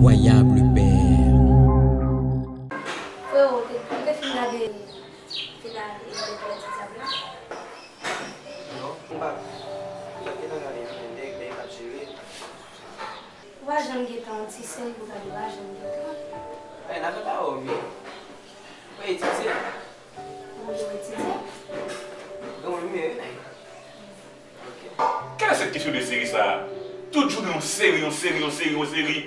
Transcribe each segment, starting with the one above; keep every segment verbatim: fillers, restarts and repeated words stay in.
Incroyable père. Freo, ou te, ou te fin gade final Lèt Ti Dyab la? Non, m pa, m pa t gentan gade, non, men nèg, nèg ap jere. Ou pa janm gentan yon ti seri pou gade, ou pa janm gentan. Ay, n ap fè pawòl, wi. Ou etidye? Ou etidye? Bon, wi, men, wi. Kèlèske kesyon de seri sa a? Tout jounen yon seri, yon seri, yon seri, yon seri.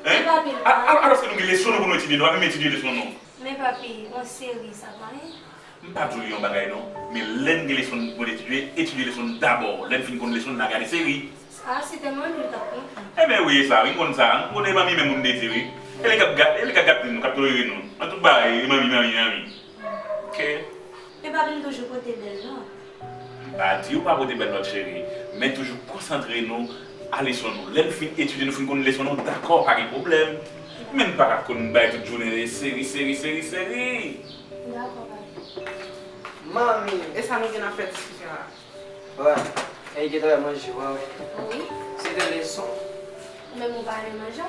Hein? Men papi, a, a, alòske nou gen leson nou pou nou etidye, nou pa menm etidye leson nou. Men papi, yon seri sa pa anyen. M p ap di w li yon bagay non, men lè n gen leson n pou n etidye, etidye leson n dabò. Lè n fin konn leson n, n a gade seri. Sa se tèlman li t ap konprann. Ebyen wi, e sa wi, m konn sa. M konnen manmi menm moun de di wi. E li k ap ga-, e li k ap gate nou, k ap tolere nou. Nan tout bagay, e manmi, manmi, manmi. Ok. Men papi, m toujou pote bèl lòt. M pa di w pa pote bèl lòt cheri, men toujou konsantre nou a leson nou. Lè n fin etidye, nou fin konn leson nou, dakò, pa gen pwoblèm. Men n pa ka konn bay tout jounen seri, seri, seri, seri. Dakò, papi. Manmi! E sa nou gen ap fè diskisyon la? Papa, e gentan wè manje w an wi. Wi. Se te leson. Ou menm ou pa renmen manje w?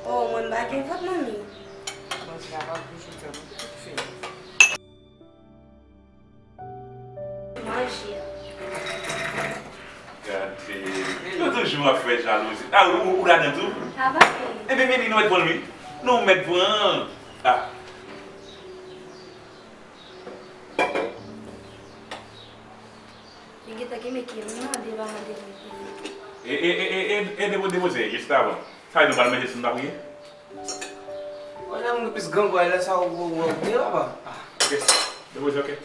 Oh, mwen m pa gen vant, manmi. Manje a pa pou jodi a, mwen tout fini. Manje a. Gade, yo toujou ap fè jalouzi. A, ou, ou, ou ladan tou? A, papi. Ebyen, men nou mèt pran l, wi. Nou mèt pran. A. Li gentan kenbe kè m nan, devan mwen te vin priye. E, e, e, e, e, e, depo-, depoze, jis avan. Sa vle di nou pral manje si nou pa priye? Wè, lè moun plis grangou, lè sa ou, ou, ou, ou, papa. Ah. Ok. Depoze, ok.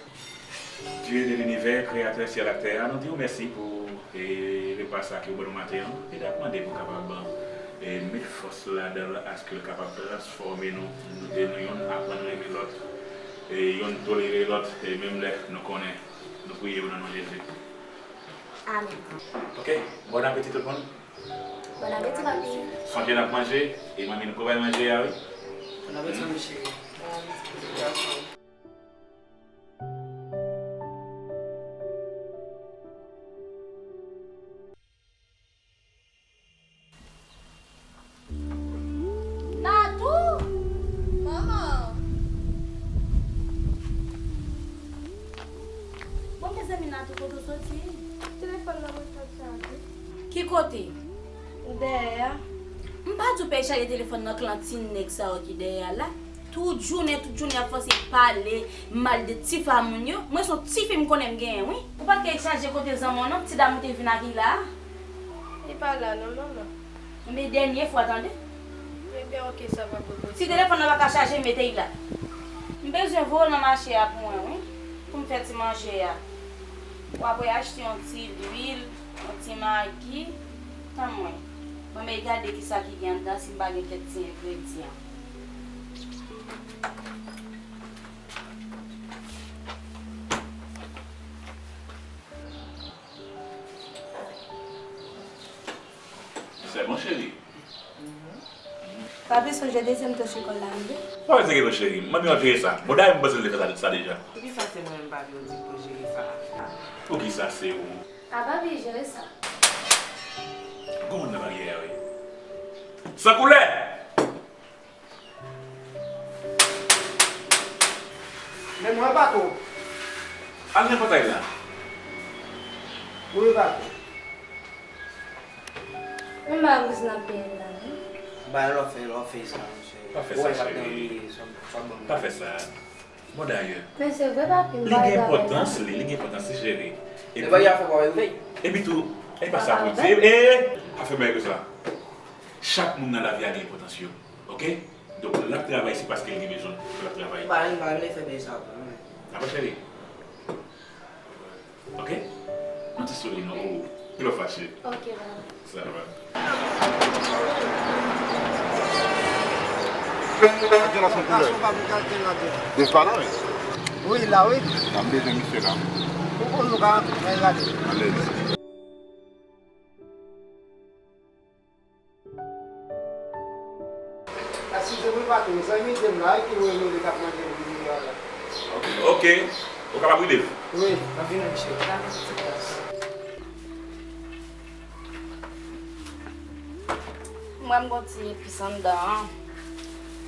Dieu de l'univers, créateur ciel ak tè a, nou di w mèsi pou, e, repa sa ke w ban nou maten an. E n ap mande pou w kapab, e, met fòs ladan l, aske l kapab transfòme nou, nou, e, nou yonn aprann renmen lòt, e, yonn tolere lòt, e, menm lè nou konnen. Nou priye w nan non Jezi. Amèn. Ok, bon apeti tout moun. Bon apeti, papi. Sonje n ap manje, e manmi nou prepare manje a, wi. Bon apeti, manmi cheri. Bon apeti, pitit gason. Natou! Manman! Bon, mezanmi, Natou, kote w soti? Telefòn nan mwen t ap chaje. Ki kote? Dèyè a. M pa di w pa chaje telefòn nan, klantin nèg sa yo ki dèyè a la. Tout jounen, tout jounen, y ap fòse pale mal de ti fanm moun yo. Mwen se yon tifi m konnen m genyen, wi. Ou pa t ka chaje kote zanmi w non, ti dam ou te vin ak li la a? Li pa la non, manman. Men dènye fwa, tande. Ebyen, ok, sa pa pwoblèm. Si telefòn nan pa ka chaje, mete l la. M bezwen voye w nan mache a pou mwen, wi. Pou m fè ti manje a. W ap achte yon ti lwil, yon ti magi. Tann mwen. Ban m gade kisa ki gen anndan, si m pa gen kèk ti engredyan. Se bon, cheri. Papi, sonje dezyèm tan chekòl la rive? Pa peze gen non, cheri. Manmi w ap jere sa. Bon, dayè, m panse l te fè sa, sa deja. Poukisa se mwen menm papi w di pou jere sa? Poukisa se ou? A, papi, jere sa. Gwo moun nan baryè a, wi. San koulè! Men mwen pa tou. Al nan pòtay la. Mwen pa tou. Mwen pa bezwen nan peye la, non. Ba lè w fè, lè w fè sa, mesye. Pa fè sa, cheri. Pa fè sa. Bon, dayè. Men se vre, papi, m pa gen enpòtans, li, li gen enpòtans, li, cheri. Epi, epi tou, e pa sa pou di. E, e, pa fè bagay konsa. Chak moun nan lavi a gen enpòtans yo. Ok? Donk, l ap travay, se paske l gen bezwen pou l ap travay. Ba, ba, m fè bagay sa pou mwen. Dakò, cheri? Ok? Yon ti souri, non? Ou, ou fache. Ok, ba. Sa va. Gason pa pou kalite lade. Dev pa la, wi. Wi, la, wi. Nan bezwen misye la. Ou konn nou ka antre, men lade. Alèz. Eskize m, patwon, zanmi m la, ki rele li k ap mande m vini la. Ok, ou kapab rele m? Wi. M ap vini, mesye. Mwen, m gon ti epis anndan an.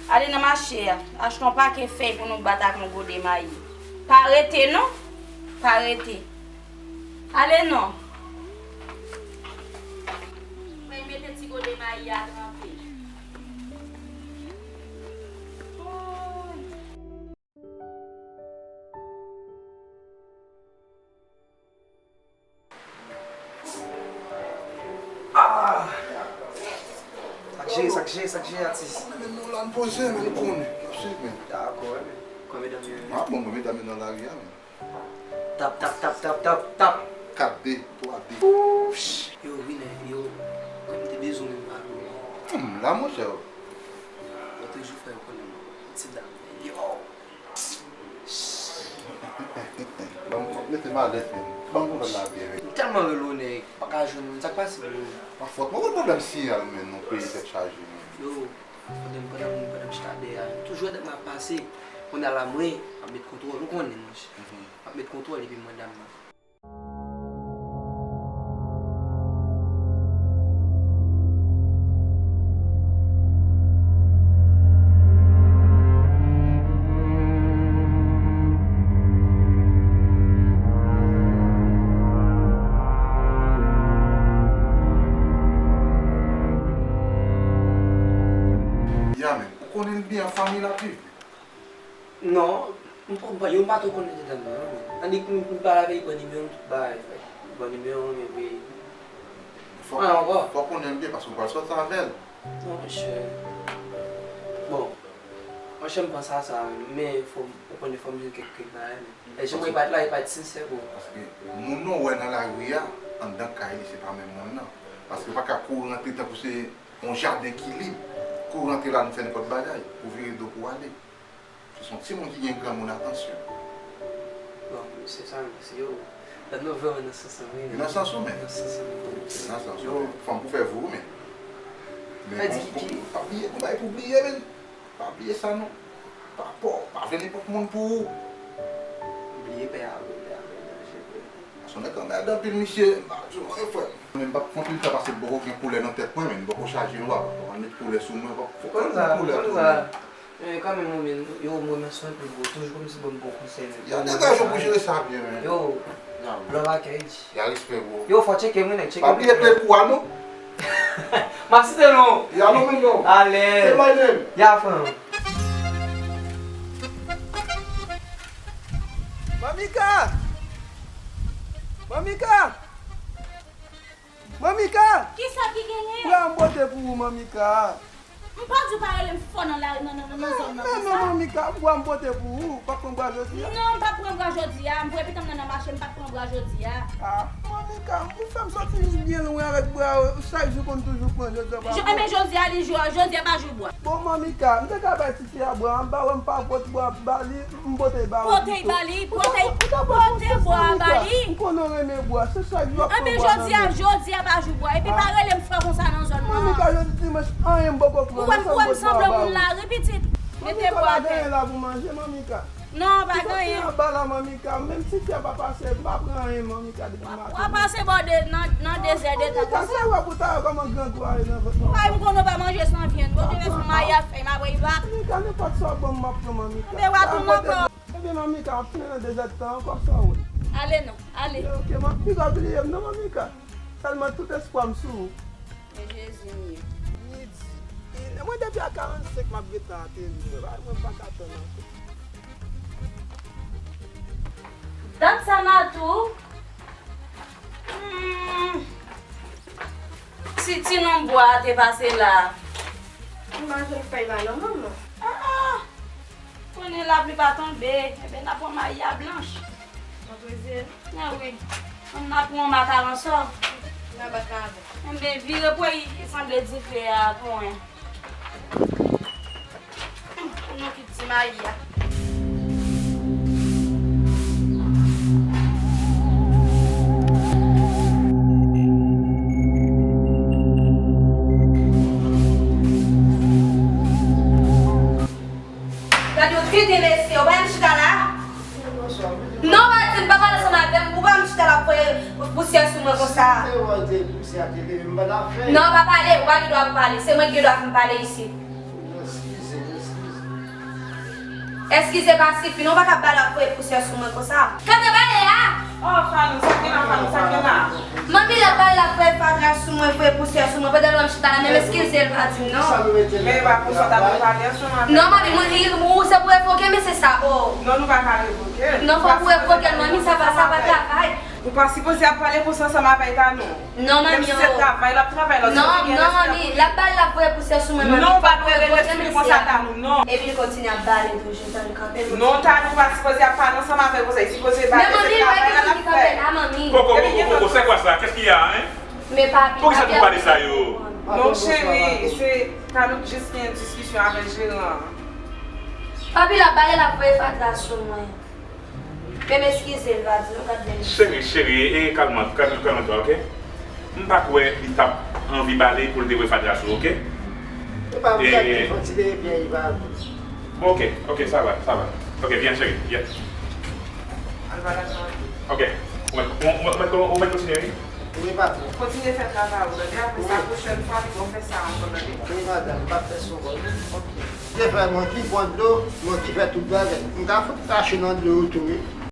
Ale nan mache a, achte yon pake fèy pou nou bat ak yon gode mayi. Pa rete non, pa rete. Ale non. Mwen mete ti gode mayi a tranpe. Ah! Sa k jere, sa k jere, sa k jere, atis? Men nou la n poze, men nou konnen. N ap swiv, men. Dakò, men. Kòman medam yo? Ah, bon, men medam yo nan lari a, men. Tap, tap, tap, tap, tap, tap. Kat de, twa de. Ouch! Yo, vini, yo. Kòm te bezwen menm pa nou. Hmm, la, monchè. Yo toujou fè yo konnen, ti dam. Yo. Ban m, mete m alèz, men. Ban m nouvèl la byen, men. M tèlman rele w, nèg, pa ka jwenn ou. Sa k pase, bro? Pa fòt mwen, gen pwoblèm siyal, men, nan peyi tèt chaje, men. Yo, pandan m, pandan m, pandan m chita dèyè a, toujou wè dam nan ap pase. Kounye a la, mwen, m ap met kontwòl, ou konnen, monchè. M ap met kontwòl epi m wè dam nan. Ya, men, ou konnen l byen, an fanmi l ap viv? Non, m pa, m pa, yo m pa twò konnen de dam nan, non, men. Annik m, m pale avè li, pran nimewo m, tout bagay, frè. Pran nimewo m, epi. Fòk, ah, ankò? Fòk konnen l byen, paske w pral sòti avè l. Non, monchè. Bon, monchè, m panse a sa, men fò m, ou konnen, fò m jwenn kèk, kèk bagay, men. E jan mwen pa t la, e pa t sensè, bro. Paske moun ou wè nan lari a, anndan kay li, se pa menm moun nan. Paske ou pa ka kouri rantre tankou se yon jaden ki lib, kouri rantre la, nou fè nenpòt bagay, ou vire do pou w ale. Se yon timoun ki gen granmoun, atansyon. Bon, se sa, men se yo. Dam nan vrèman nan sans lan, wi. Li nan sans ou, men. Nan sans lan. Li nan sans ou, men. Fanm pou fè vou, men. Men bon, bon, pa bliye, gon bagay pou bliye, men. Pa bliye sa, non. Pa, pa, pa vle nenpòt moun pou ou. Bliye pè a, wi, pè a, pè a, danje, wi. Paske nèg anmède anpil, misye, m pa di w anyen, frè. Men m p ap pran pil tan paske m poko gen koulè nan tèt mwen, men m poko chaje lwa, m ap met koulè sou mwen, m ap fòk mwen koulè tou, men. Men kanmenm, yo, m remèsye w anpil, bro. Toujou konn si ban m bon konsèy, men. Ya, degaje w pou jere sa byen, men. Yo, love akèy. Ya, respè, bro. Yo, fò tcheke m, wi, nèg, tcheke m. Pa bliye play pou a, non. M ap site non. Ya, non, men non. Alèz. Say my name. Ya, frè. Mamika! Mamika! Mamika! Kisa ki genyen? Bra m pote pou ou, Mamika. M pa di w pa rele m fò nan lari, nan, nan, nan, nan zòn nan konsa. Men non, Mamika, bra m pote pou ou. W p ap pran bra jodi a? Non, m p ap pran bra jodi a. M voye pitit mwen nan mache, m p ap pran bra jodi a. Ah, Mamika, ou fè m sòti byen lwen avèk bra yo. Chak jou konn toujou pran, jodi a pa pran. Enben, jodi a, li jou, jodi a pa jou bwa. Bon, Mamika, m te ka bay ti fi a bra, m pa wè m pa pot bra ba li, m pote ba ou pito. Pote ba li, pote, pote bwa ba li. M konnen w renmen bwa, se chak jou w ap pran bwa nan men. Enben, jodi a, jodi a pa jou bwa. Epi pa rele m frè konsa nan zòn nan. Mamika, jodi dimanch, anyen m poko pran, ou wè m sanble yon moun lari, pitit. Mete bwa atè. Mamika, pa gen anyen la pou manje, Mamika. Non, pa gen anyen. Ti fi a ba la, Mamika, menm ti fi a pa pase, m pa pran anyen, Mamika, depi maten. W ap pase bò de, nan, nan dezè de tan konsa. Mamika, sa w ap ou ta wè kòman grangou a ye nan vant mwen. Ay, m konnen w pa manje san vyann. Bondye fè son mayi ap fè m apre li pa. Mamika, nenpòt sa w ban m, m ap pran, Mamika. Enben, w ap pran ankò. Ebyen, Mamika, m ap tounen nan dezè de tan ankò, sa w wè. Ale non, ale. Ok, m ap piga bliye m non, Mamika. Sèlman tout espwa m sou ou. E Jezi m ye. Midi. E, mwen depi a karannsenk m ap gentan ateri, mwen, mwen pa ka tann ankò. Dat sa Natou. Hmm. Ti, ti nonm bwa a te pase la. M pa jwenn fèy la non, manman. Ah, ah. Konnen lapli pa tonbe, enben n a pran mayi a blanch. Mwen prese. Ah wi. Ann n a pran yon makaron sò. N a bat la avè. Enben vire pou li sanble dife a konyen. Pou nou ki ti mayi a. Gade yon tenten mesye, ou pa janm chita la? Non, pa di m, pa pale ansanm avè m, ou pa janm chita la, pou pousyè sou mwen konsa. Se wè te pouse a te leve, m pa t ap fè. Non, pa pale, ou pa gen dwa pou pale. Se mwen ki gen dwa pou m pale isit. Eskize, eskize. Eskize pa sifi, non, ou pa ka bale ap voye pousyè sou mwen konsa. Kanpe bale a! Oh, Fanou, sa gen la, Fanou, sa gen la? Manmi, l ap bale ap voye fatra sou mwen, voye pousyè sou mwen, pandan lè m chita la, menm eskize l pa di m non. Men e pa konsa w ta dwe pale ansanm avè l. Non, manmi, mwen, ou se pou revoke, men se sa, oh. Non, nou pa ka revoke l. Non, fòk ou revoke l, manmi, sa pa, sa pa travay. Ou pa sipoze ap pale konsa ansanm avè Tanou. Non, manmi, oh. Menm si se travay, l ap travay, l ap soti gen respè pou li. Non, non, manmi, l ap bale, l ap voye pousyè sou mwen, manmi. Non, ou pa dwe rele sou li konsa, Tanou, non. Epi l kontinye ap bale toujou, Tanou, kanpe. Non, Tanou pa sipoze ap pale ansanm avè l konsa, li sipoze bale, se travay la l ap fè. Men manmi, mwen menm ki kanpe la, manmi. Coco, Coco, Coco, c'est quoi ça? Qu'est-ce qu'il y a, hein? Men papi, papi ap pale sa yo. Non, cheri, se Tanou k jis gen diskisyon avè jeran an. Papi, l ap bale, l ap voye fatra sou mwen. Men m eskize l, pa di non, gad lè l. Cheri, cheri, e, e, kalman, kalman, kalman twa, oke? M pa kwè li t ap anvi bale pou l te voye fatra sou, oke? E pa vle konsidere byen li pa bon. Bon, oke, oke, sa va, sa va. Oke, vyen, cheri, vyen. Al bale ansanm avè l. Oke. Ou mèt, ou, ou, ou mèt, ou mèt kontinye, wi. Wi, patwon. Kontinye fè travay ou, tande? Apre sa, pwochèn fwa, li gon fè sa ankò, tande? Wi, madanm, m p ap fè sa ankò, non. Oke. Se frè mwen ki pran dlo, mwen ki fè tout bagay. M ka fout krache nan dlo yo tou, wi.